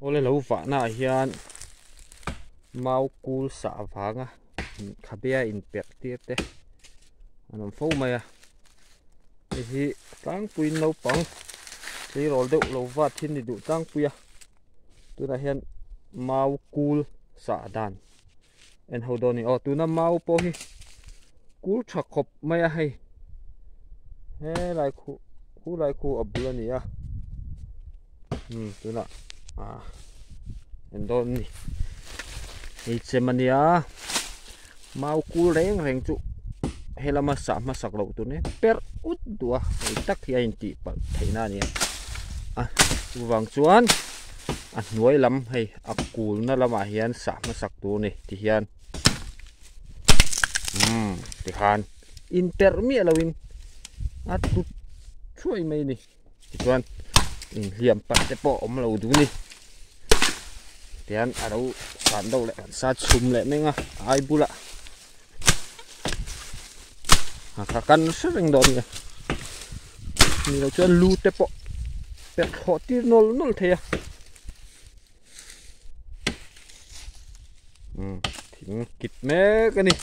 Awle lo vahna ah hian mau kul sah vanga khabia inperh tir te an awm fo mai a hei hi tlangpuiin naupang tleirawl deuh lo va thin ni duh tlangpui a tunah hian mau kul sah dan en ho dawn a ni aw tuna mau pawh hi kul tha khawp mai a hei helai khu khulai khu a bul a ni a umm tunah ah en dawn a ni hei chem a nia mau kul reng reng chu helama sah hmasak loh tur nia perh ut duh a hei tak hi a intih palh theihna a ni a a chuvang chuan a hnuai lam hei a kulna lamah hian sah hmasak tur a ni tihian umm tikhan inperh miah loin a tlut thuai mai a ni tichuan inhliam palh te pawh a awm lo duh a ni tihian a lo san deuh leh an sa chhum leh meng a a ai bulah a kha kan hre reng dawn a nia ni loh chuan lu te pawh perh thlawh tir nawl nawl thei a umm thing kit mek a ni.